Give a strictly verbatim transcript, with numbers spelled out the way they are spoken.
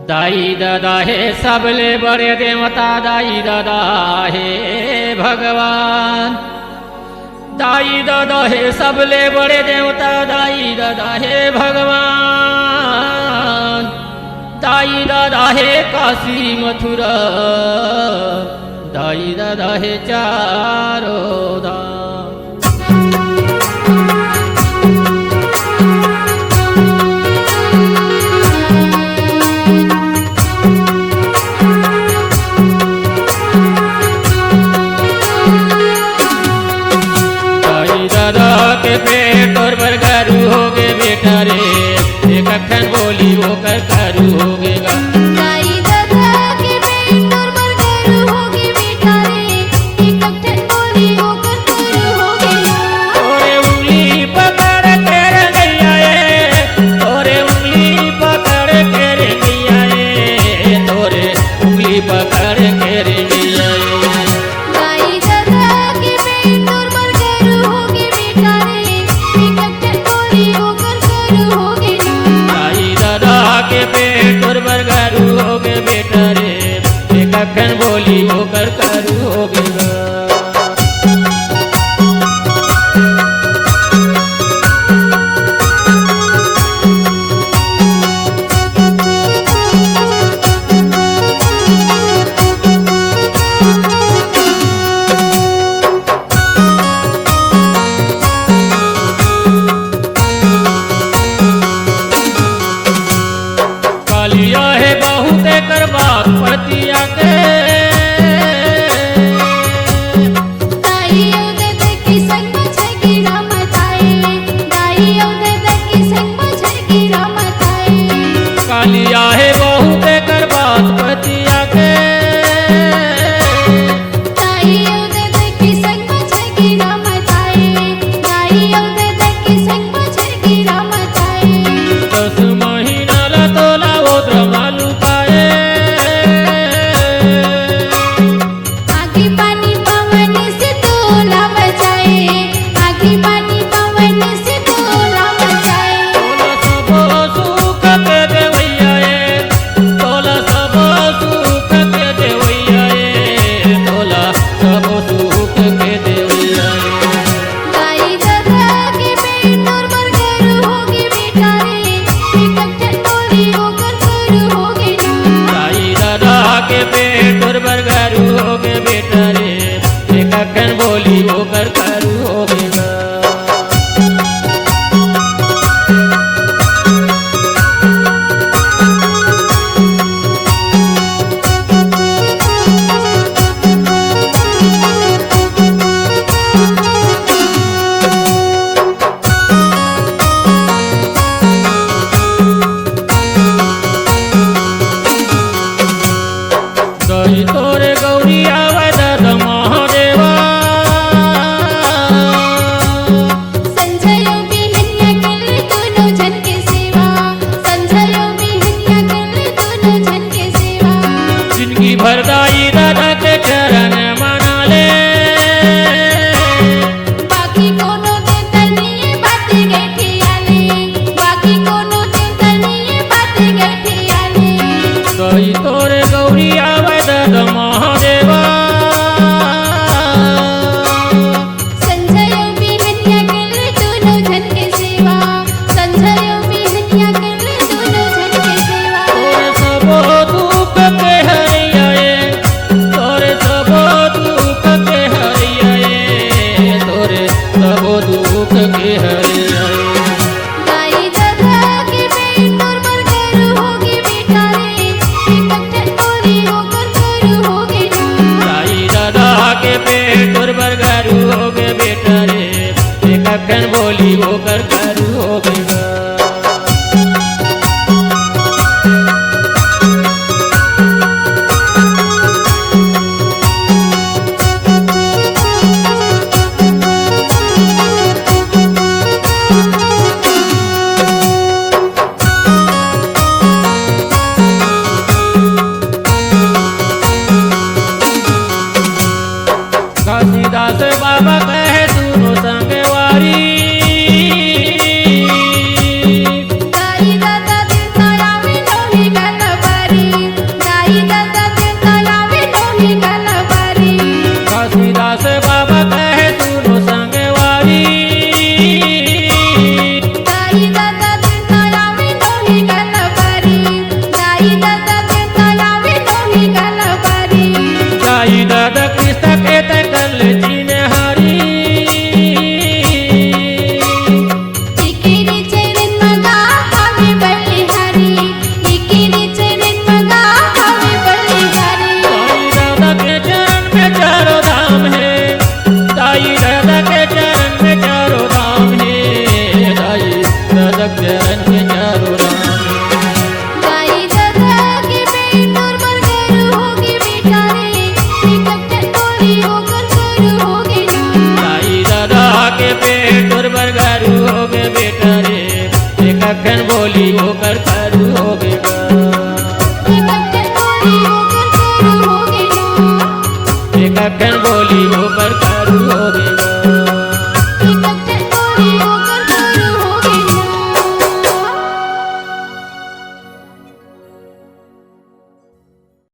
दाई ददा हे सबले बड़े देवता, दाई ददा हे भगवान। दाई ददा हे सबले बड़े देवता, दाई ददा हे भगवान। दाई ददा हे काशी मथुरा, दाई ददा हे चारों धाम। दाई ददा के पेट तोर बर गरू होगे बेटा रे, एक ठन बोली ओकर करू होगे गा। दाई ददा के पेट तोर बर गरू होगे बेटा रे, एक ठन बोली ओकर करू होगे गा। तोरे उंगली पकड़ के रे गैया ए, तोरे उंगली पकड़ के रे गैया ए, तोरे उंगली पकड़ के रे गैया ए। दाई ददा के पेट तोर बर गरू होगे बेटा रे, एक ठन बोली ओकर करू होगे ना। दाई ददा के पेट तोर बर गरू होगे बेटा रे, एक ठन